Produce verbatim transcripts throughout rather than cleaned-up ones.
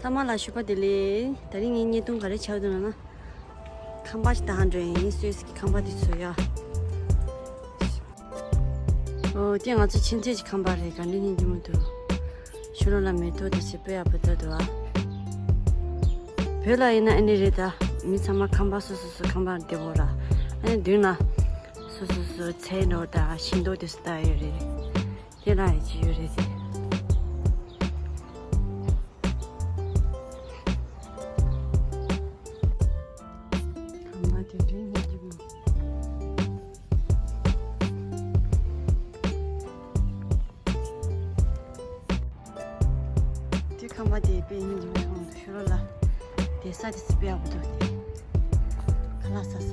ལྟ་མ་ལ་ཞུ་བ་དེ་ལས། ད་རིང་ངའི་བརྙན་ཐུང་ག་རེ་ཆགས་འདུག་ན། ཁང་པ་ཞིག་ལྟ་ཧ་འགྲོ་ཡིན། སུད་སི་གི་ཁང་པ་དེ་ཚོ་ཡ། ཨོ་དེ་ང་ཚོ་ཕྱི་ཚེས་ཀྱི་ཁང་པ་རེད། ག་འདྲ་ཡིན་གྱི་མི་འདུག་ཕྱི་ལོགས་ལ་མེ་ཏོག་དེ་ཚོ་སྤོས་ཡག་པོ་བཏབ་འདུག་ཨ། བོད་ལ་ཡིན་ན་ཨ་ནི་རེད་ད། མི་ཚང་མ་ཁང་པ་སོ་སོ་སོ་ཁང་པ་བདེ་པོ་ར། ཨ་ནི་མདུན་ལ་སོ་སོ་སོ་ཚལ་འདྲ་བོ་དང་ཤིང་ཏོག་དེ་ཚོ་བཏབ་ཡོད་རེད། དེ་ལ་ཡི་ཅི་ཡོད་རེད་དེ། ཁང་པ་དེ་འདྲའི་སྙིང་རྗེ་མོ། དེ་ཁང་པ་དེ་དཔེ་སྙིང་རྗེ་མོ་མཐོང་འདུག་ཕྱི་ལོགས་ལ་དེ་ས་དེ་ཚོ་དཔེ་ཡག་པོ་འདུག་དེ་ཁ་ལག་ཟ་ས།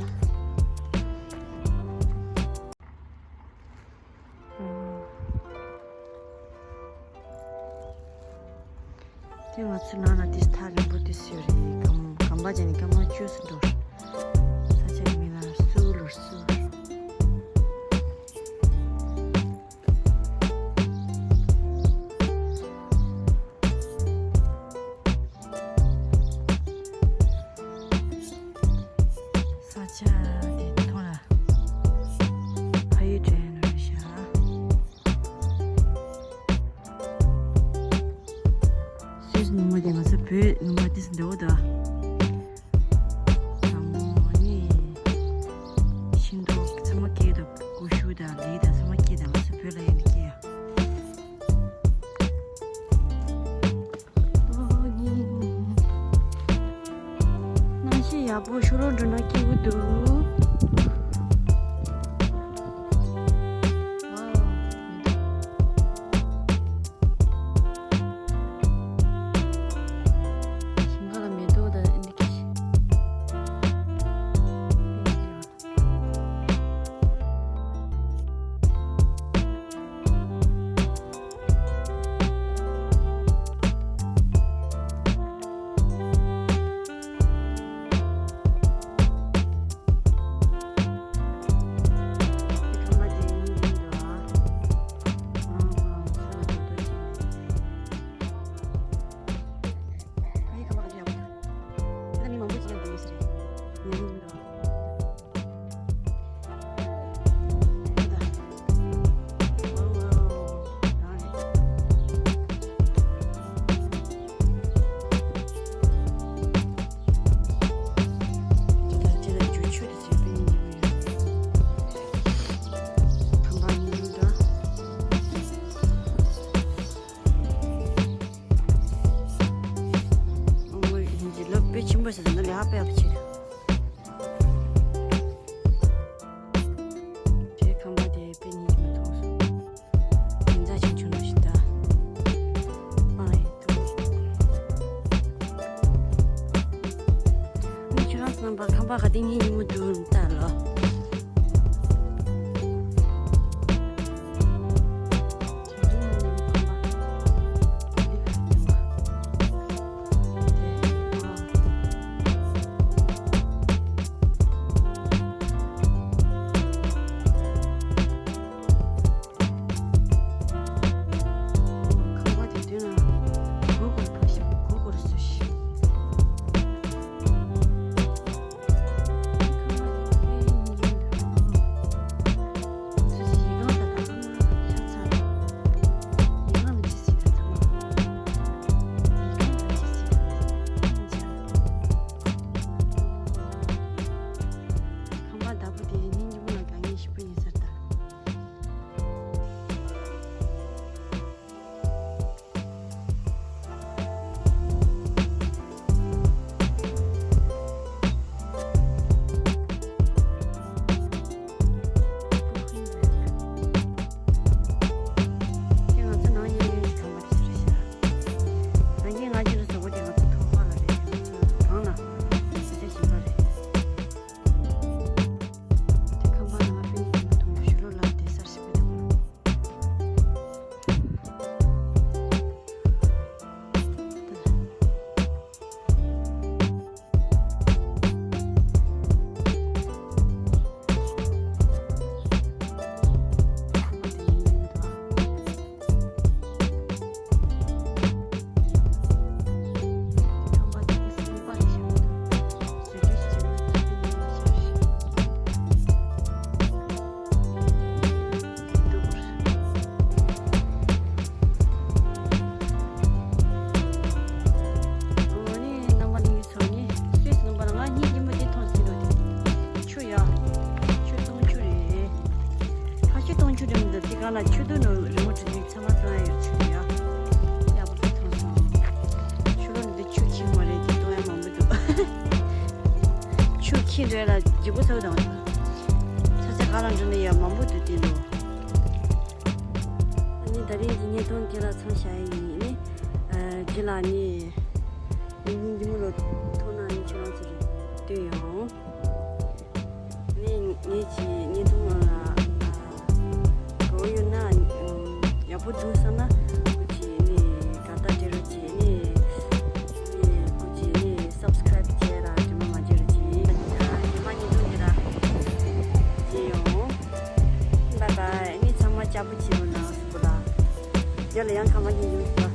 དེ་ང་ཚོ་ནང་ལ་དེ་ཐག་རིང་པོ་དེ་ཡོད་རེད། གམ་གམ་པ་བྱས་ནས་སྐར་མ་བཅུ་ཙམ་འགྲོ། ས་ཆ་གི་མིང་ལ་སུའུ་ལོར་སུའུ། ས་ཆ་དེ་མཐོང་ལ་ཕ་ཡུལ་དྲན་ནོར་ཤག་སུད་སི་ནང་མ་དེ་ང་ཚོ་བོད་ནང་མ་དེ་ཚོ་འདྲ་བོ་འདུག་དང་པོ་ནི་ཤིང་ཏོག་ཚང་མ་སྐྱེས་དང་ཀུ་ཤུ་དང་ལི་དང་ཚང་མ་སྐྱེས་དང་ང་ཚོ་བོད་ལ་ཡིན་ན་སྐྱེས་ཡ། གནམ་གཤིས་ཡག་པོ། ཕྱི་ལོགས་འགྲོ་ན་སྐྱིད་པོ་འདུག་ཞིང་ཁ་ལ་མེ་ཏོག་དང་ཨ་འདི་གི། ལབ་དཔེ་ཆེན་པོ་ཟེར་ན་ལས་ཧ་པེ་ཧ་པེ་ཆེ། དེའི་ཁང་པ་དེ་དཔེ་སྙིང་རྗེ་མོ་མཐོང་སོང་། ཉིན་ཚ་ཆུང་ཆུང་ནང་བཞིན་ད། ཨ་ཡེ་དུ། ཨ་ནི་ཁྱོད་རང་ཚོ་རྣམ་པ་ཁང་པ་ག་དེ་སྙིང་རྗེ་མོ་འདུག་ལྟ་ལོ། ཁང་པ་དེ་མདུན་ལ་སྒོར་སྒོར་ཕོག་ཤག་སྒོར་སྒོར་བཟོས་ཤག་ཁང་པ་དེ་ འདྲ་ལ་ལྗིད་པོ་ཚ་བོ་དང་། ས་ཆ་ག་ལ་འགྲོ་ནས་ཡ་མང་པོ་འདུག་དེ་ལོ། ཨ་ནི་ད་རིང་གི་བརྙན་ཐུང་འདི་ལ་མཚམས་བཞག་ཡིན་ནི། རྗེས་ལ་ནི་ངེད་གཉིས་འདི་མོ་ལོ་ཐོག་ན་ནི་ཁྱེད་རང་ཚོ་རེ་ལྟོས་ཡོང་། ནི་ངེད་ཀྱི་བརྙན་ཐུང་ནང་ལ་གོ་ཡོད་ན་ཡག་པོ་འདུག་བསམ་ན་ཁོ་ཅི་ནི་དགའ་རྟགས་སྤྲད་རོགས་གྱིས་ནི། ནི་ཁོ་ཅི་ནི་སབ་སི་ཀ་རེབ་བྱས་ལ་དྲི་མ་མ་བརྗེད་རོགས་གྱིས། ཉི་མ་བརྙན་ཐུང་འདི་ལ་མཇལ་ཡོང་། བཱའི་བཱའི། ནི་ཚང་མ་ཅག་པོ་བྱེད་རོགས་གནང་སུ་པོ་ལ། རྒྱ་ལ་ཡང་ཁ་མ་ཉིན་ཡོང་།